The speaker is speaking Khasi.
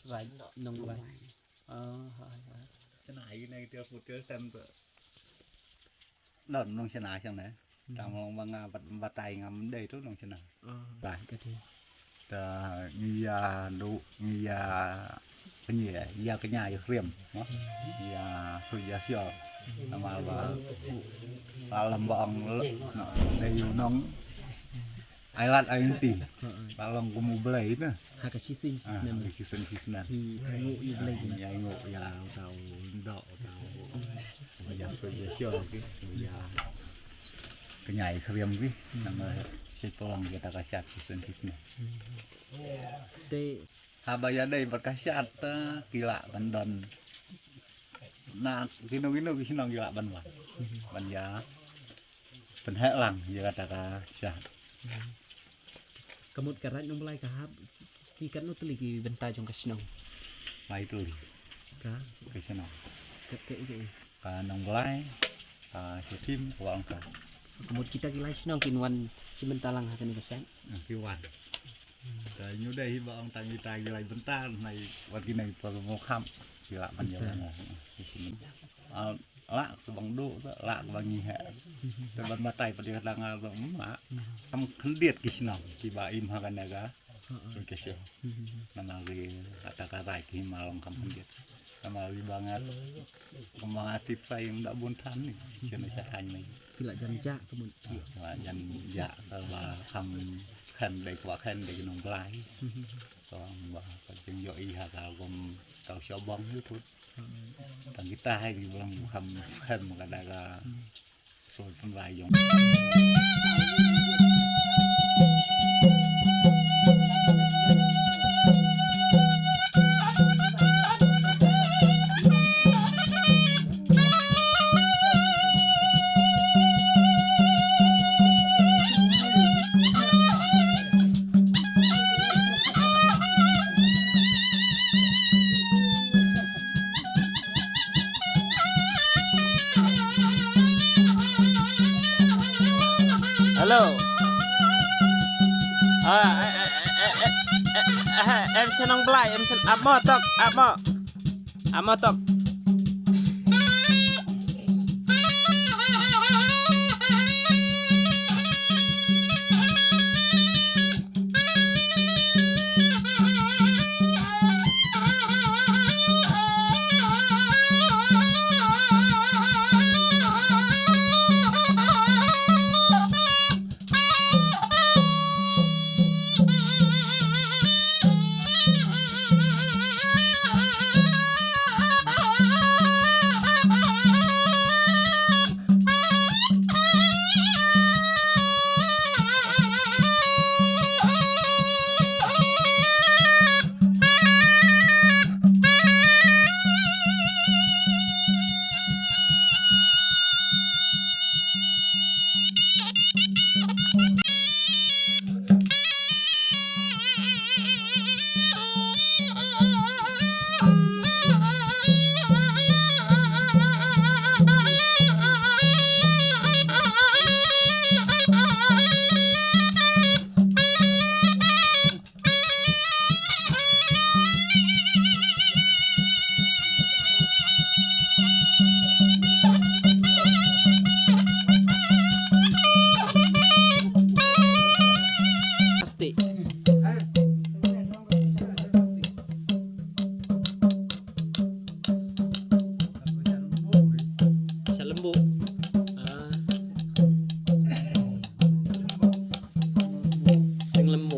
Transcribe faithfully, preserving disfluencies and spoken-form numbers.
Bai, nong bai. Ah, hai, hai. Chana ai ne, dia putel tem tu. Don nong chana chang ne. Hmm. Tang long ba nga bat, batai ngam dei tu nong chana. Ah, bai. Ka dei. Ta ngi ïa du, ngi ïa kñia, ïa kñia ïa khrem, no? Hmm. Ïa su ïa siol. Hmm. Namar ba, ba lam ba ong, no, dei u nong. Ai lad ai nti. Ha, ha. Ba long kum u Blei na. Ha ka shisien shisnem. Ha ka shisien shisnem. Ki ngu ïa u Blei ki. Ïa ngu ïa u tau ndo u tau. Ïa su ïa sio ki. Ïa kñia ïa khrem ki. Nang shisien pynlong kita ka shad shisien shisnem. Te haba ïadei bad ka shad ta ki lah ban don. Na kino kino ki shnong ki lah ban wan. Ban ïa pynheh lang ïa kata ka shad. Ka mut ka raid nong Blai ka hap ki katno tylli ki bynta jong ka shnong? Lai tylli. Ka? Ka shnong. Ka, ka, ka, ka nong Blai, ka Shithim, ka Wah Ongka. Ka mut kita ki lai shnong kin wan shi bynta lang ha kane ka shad? Hmm, ki wan. Ka nyu dei hi ba ong tang kita ki lai bynta nai wat ki nai por mo kham. Ki lah ban ïa wan. Ah, lah ka bang du, lah ka bang ngi ha. Te ban batai pat ïa ka tang ah, lah. Kam khyndiat ki shnong kiba im ha kane ka. Ka shnong. Namar ki ata ka rai ki ma long kam khyndiat. Namar ki ba ngat, ka ma ngat tip sai ym da bun than ni. Shen sa than ni. Ki lah jan ja ka mut. Ah, ki lah jan ja ka ba kham khen dei kwa khen dei ki nong Blai. Ko ba ka jingïohi ha ka rukom ka shabong YouTube. Tang kita hai ki ba long kham khen ka da ka so tang lai jong. Hello. Ah, eh, eh, em shnong Blai, em shnong, amo tok, amo. Amo tok. Plastik. Sha Lembu. Ah. Seng Lembu.